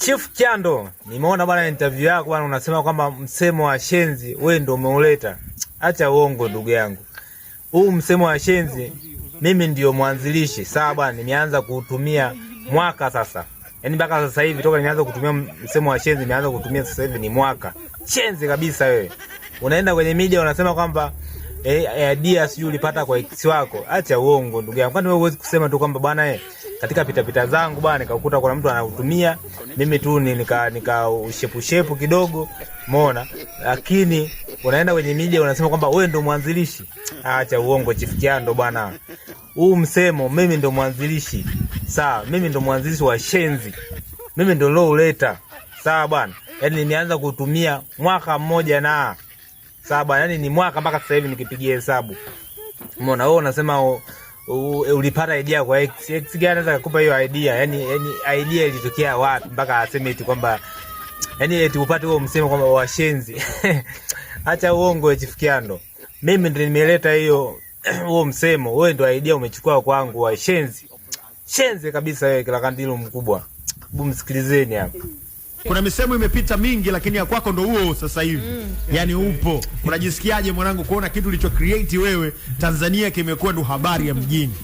Chief Kyando, nimeona bwana interview yako bwana, unasema kwamba msemo wa shenzi wewe ndio umeuleta. Acha uongo ndugu yangu. Huu msemo wa shenzi mimi ndio mwanzilishi. Sawa bwana, nimeanza kuutumia mwaka sasa. Yaani mpaka sasa hivi toka nimeanza kutumia msemo wa shenzi, nimeanza kutumia sasa hivi ni mwaka. Shenzi kabisa wewe. Unaenda kwenye media unasema kwamba idea sijui ulipata kwa ex wako. Acha uongo ndugu yangu. Kwani wewe huwezi kusema tu kwamba bwana katika pita pita zangu bwana nikakuta kuna mtu anautumia, mimi tu ni nika ushepu shepu kidogo, umeona? Lakini unaenda kwenye media unasema kwamba wewe ndo mwanzilishi. Acha uongo Chief Kyando bwana. Huu msemo mimi ndo mwanzilishi. Sawa, mimi ndo mwanzilishi wa shenzi. Mimi ndo nilouleta. Sawa bwana. Yaani nimeanza kutumia mwaka mmoja na sawa bwana, yaani ni mwaka mpaka sasa hivi nikipigia hesabu. Umeona wewe unasema ulipata idea kwa ex. Ex gani anaweza kukupa hiyo idea? Yaani idea ilitokea wapi mpaka aseme eti kwamba yaani eti upate huo msemo kwamba washenzi. Acha uongo Chief Kyando. Mimi ndio nimeleta hiyo huo msemo. Wewe ndio idea umechukua kwangu washenzi. Shenzi kabisa wewe kila kandilo mkubwa. Hebu msikilizeni hapa. Kuna misemo imepita mingi, lakini ya kwako ndo huo sasa hivi. Yaani upo. Unajisikiaje mwanangu kuona kitu ulicho create wewe Tanzania kimekuwa ndo habari ya mjini?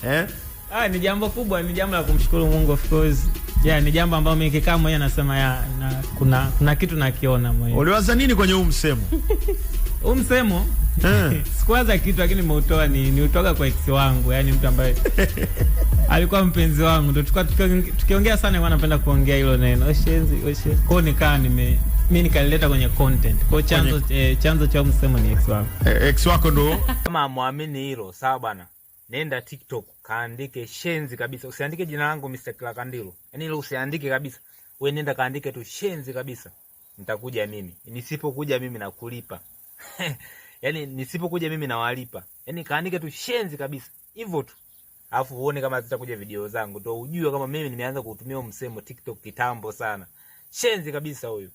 Eh? Ah, ni jambo kubwa, ni jambo la kumshukuru Mungu of course. Yeah, ni jambo ambalo mimi nikikaa mwenyewe nasema ya na, kuna kitu nakiona mwenyewe. Uliwaza nini kwenye huu msemo? Huu msemo sikuwaza kitu, lakini nimeutoa ni utoka kwa ex wangu, yani mtu ambaye alikuwa mpenzi wangu, ndio tulikuwa tukiongea sana, alikuwa anapenda kuongea hilo neno shenzi oshe. Kwa hiyo nikaa nime mimi nikalileta kwenye content. Kwa hiyo chanzo cha msemo ni ex wangu. Ex wako ndo kama muamini hilo, sawa bwana. Nenda TikTok kaandike shenzi kabisa. Usiandike jina langu Mr. Kilakandilo. Yaani hilo usiandike kabisa. Wewe nenda kaandike tu shenzi kabisa. Nitakuja mimi. Nisipokuja mimi nakulipa. Yaani nisipokuja mimi nawalipa. Yaani kaandike tu shenzi kabisa. Hivyo tu. Alafu uone kama zitakuja video zangu. Ndio ujue kama mimi nimeanza kuutumia msemo TikTok kitambo sana. Shenzi kabisa huyu.